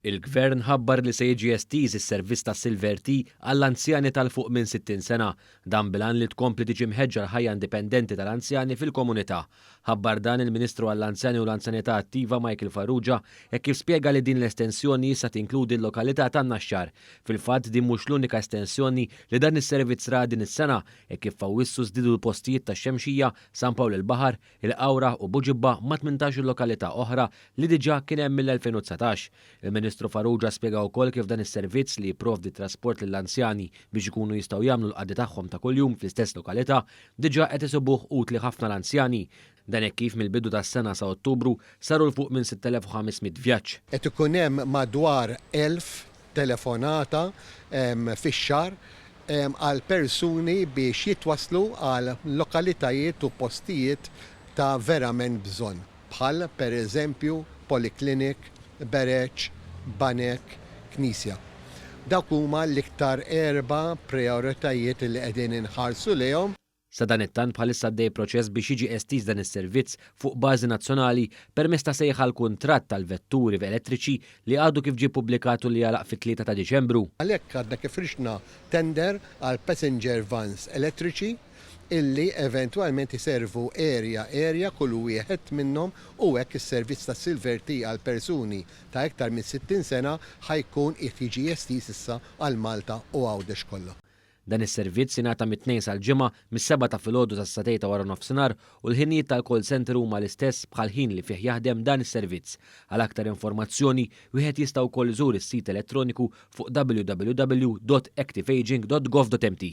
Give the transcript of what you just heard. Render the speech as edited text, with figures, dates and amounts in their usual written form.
Il-Gvern ħabbar li se jiġi estiż is-servizz tas-Silver T għall-anzjani ta' 'l fuq minn 60 sena. Dan bil-għan li tkompli tiġi mħeġġa l-ħajja indipendenti tal-anzjani fil-komunità. Ħabbar dan il-Ministru għall-Anzjani u l-Anzjanità Attiva Michael Farrugia hekk kif spjega li din l-estensjoni issa tinkludi l-lokalità tan-Naxxar. Fil-fatt din mhux l-unika estensjoni li dan is-servizz ra din is-sena hekk kif f'Awwissu żdiedu l-postijiet tax-Xemxija, San Pawl il-Baħar, il-Qawra u Buġibba ma' 18-il lokalità oħra li diġà kien hemm mill-2019. Il-Ministru Farrugia spjega wkoll kif dan is-servizz li jipprovdi trasport lill-anzjani biex ikunu jistgħu jagħmlu l-qadi tagħhom ta' kuljum fl-istess lokalità diġà qed isibuh utli ħafna l-anzjani. Dan hekk kif mill-bidu tas-sena sa Ottubru saru 'l fuq minn 6,500 vjaġġ. Qed ikun hemm madwar 1,000 telefonata fix-xahar għal persuni biex jitwasslu għal lokalitajiet u postijiet ta' verament bżonn, bħal per eżempju polyclinic, bereġ, banek, knisja. Dawk huma l-iktar erba' prijoritajiet li qegħdin inħarsu lejhom. Sadanittant bħalissa għaddej proċess biex jiġi estiż dan is-servizz fuq bażi nazzjonali permezz ta' sejħa għal kuntratt għal vetturi elettriċi li għadu kif ġie ppubblikat u li għalaq fit-3 ta' Diċembru. Għalhekk għadna kif ħriġna tender għal passenger vans elettriċi illi eventwalment iservu area area kull wieħed minnhom u hekk is-servizz tas-Silver T għal persuni ta' iktar minn 60 sena ħa jkun qiegħed jiġi estiż issa għal Malta u Għawdex kollha. Dan is-servizz jingħata mit-Tnejn sal-Ġimgħa mis-sebgħa ta' filgħodu sas-sagħtejn ta' waranofsinhar u l-ħinijiet tal-call centre huma l-istess bħall-ħin li fih jaħdem dan is-servizz. Għal aktar informazzjoni, wieħed jista' wkoll iżur is-sit elettroniku fuq www.activeaging.gov.mt.